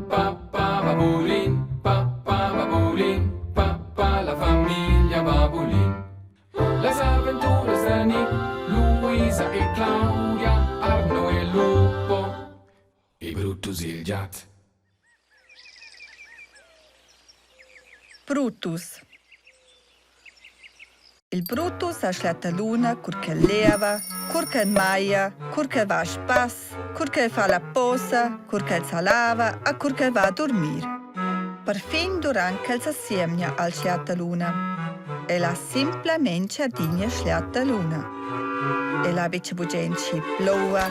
pa pa babulin, pa pa babulin, pa pa la famiglia babulin. Las aventuras da Nick, Luisa e Claudia, Arno e Lupo e Brutus il giat. Brutus. Il Brutus ha schliata luna cur ch'el leva, cur ch'el maglia, cur ch'el va a spass, cur ch'el fa la posa, cur ch'el sa lava e cur ch'el va a durmir. Perfin durant ch'el sa siemgna al schliata luna. El ha simplamain adina schliata luna. El ha betg bugen schi ploua,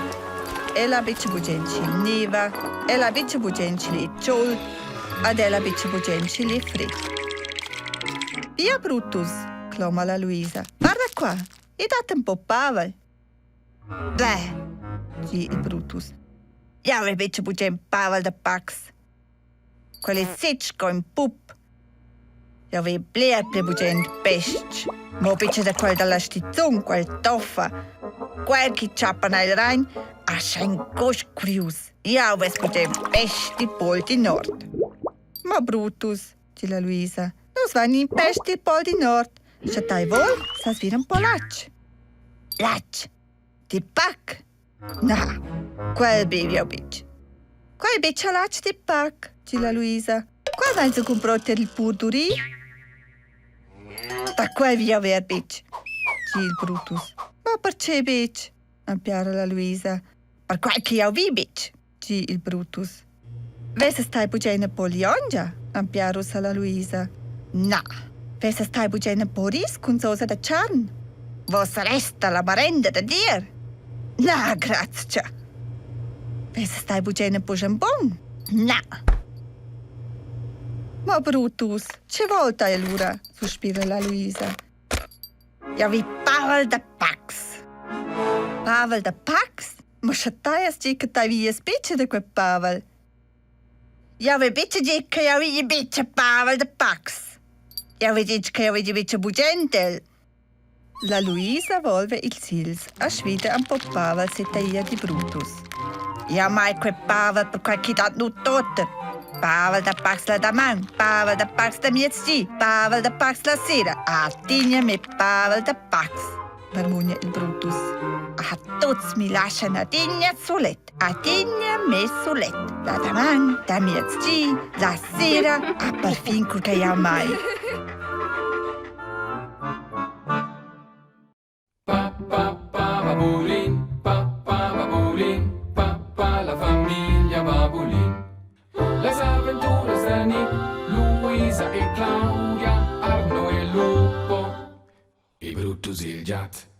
el ha betg bugen schi neva, el ha betg bugen schi chaud ad el ha betg bugen schi frid. Via Brutus, cloma la Luisa. Guarda qua, i dat un po pavel. Beh, di il Brutus. Jau hai betg bugen pavel da pax. Quel è setg sco ün pup. Jau vi bler pli gugent peschs, mo betg da quel da la stizun, quel toffa. Quel chi tschappa nel Rain ha in gust curius. Jau vess gugent pesch dil Pol di Nord. Ma Brutus, di la Luisa, nus vain in pesch dil Pol di Nord. Sche tai vol, sas vir un po latg. Latg? Di pac? Na, quel bev jau betg. Quai è betg latg di pac, di la Luisa. Qua vainsa cumprò ter il pur Duri. Da quai vi jau ver betg, di il Brutus. Ma perche betg? ampiara la Luisa. Perquai che jau vi betg, di il Brutus. Vessas tai bugen ina poliongia? ampiara ussa la Luisa. Na, vessas tai bugen in po ris cun sosa da charn? Vossa resta la marenda da dir? Na, grazcha. Vessas tai bugen in po jambon? Na. Ma Brutus, che vol tai allura? suspira la Luisa. Jau vi Pavel da Pax. Pavel da Pax? Ma sche tai has gi che tai vias betg da quei Pavel? Jau vi betg dir che jau vi betg Pavel da Pax. Jau vi ditg che jau vi betg bugent el. La Luisa volve ils ils a svida un po Pavel setaia di Brutus. Ja mai quei Pavel perquai chi dat nu toter. Pavel da Pax la daman, Pavel da Pax da miezdi, Pavel da Pax la sera, a tigna me Pavel da Pax, marmugna il Brutus. A tuts mi laschan adina sulet, adina me sulet. La daman, da miezdi, la sera, a perfin cur che jau mai. Pa pa pa babulin, pa pa babulin, pa pa la famiglia babulin. Las aventuras da Nick, Luisa e Claudia, Arno e Lupo e Brutus il giat.